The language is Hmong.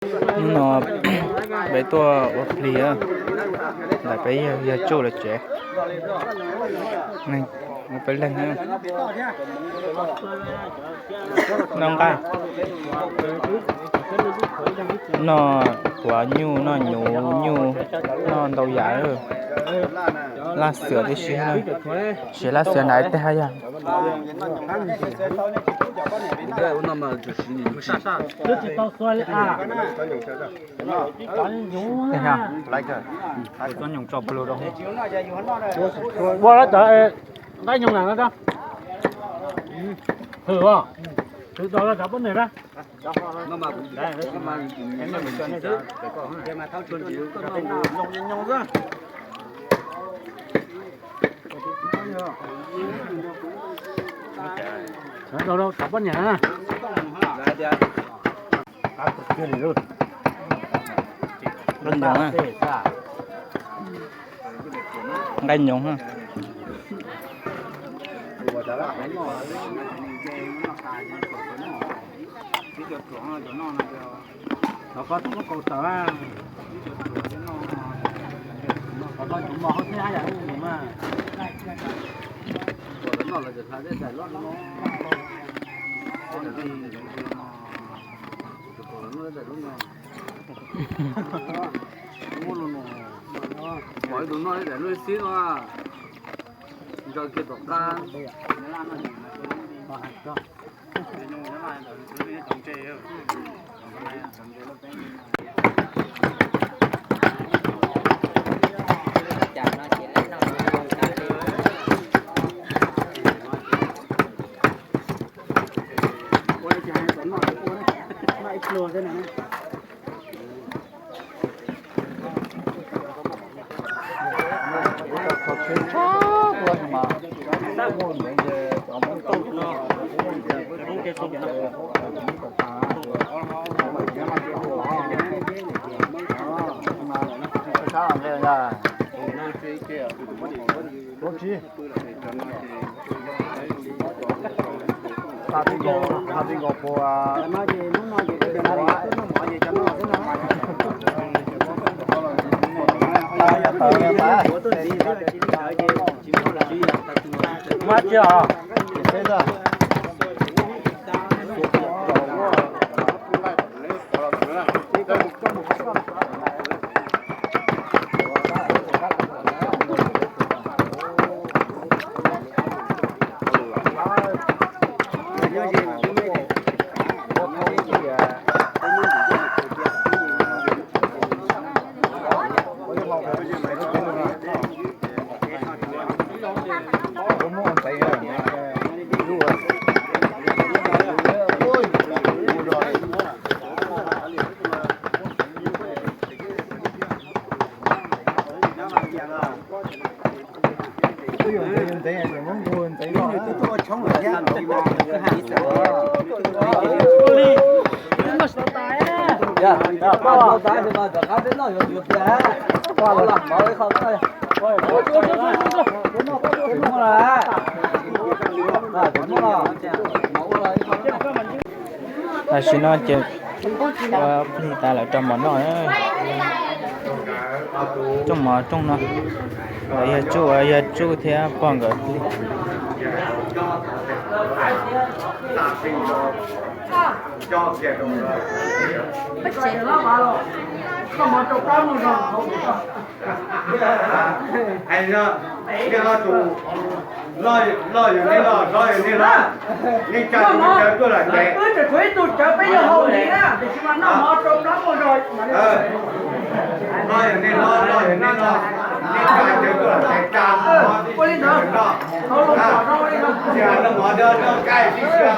Hnub no peb tuaj ua plig, ntawm peb yawg Tsuj lawv tsev, ua peb leeg. Noj nqaij, noj huav nyuj, noj nyuv nyuj, noj ntau yam. Laj xiam tib si, siv laj xiam nram teg haj yam. Ua lawv cov nqaij nyoos na, hwm os, hwm dos los cov poj niam na. Cov poj niam na. Nqaij nyoos. Pom tus noj ib daim lub xib no, ntsawg kiag tom qab. Tam sim no ces ua plig tas lawm rau mov noj. Rooj mov rooj no, yawg Tsuj, yawg Tsuj thiab pog nkawd plig. Hais no, nej los tus, los yog nej los, los yog nej los, nej tsa tus cawv tuaj lawm ces. Los yog nej los, los yog nej los, nej tsa cawv tuaj lawm ces tsa mov tib si no. Tsis hais noj mov dab noj nqaij tib si.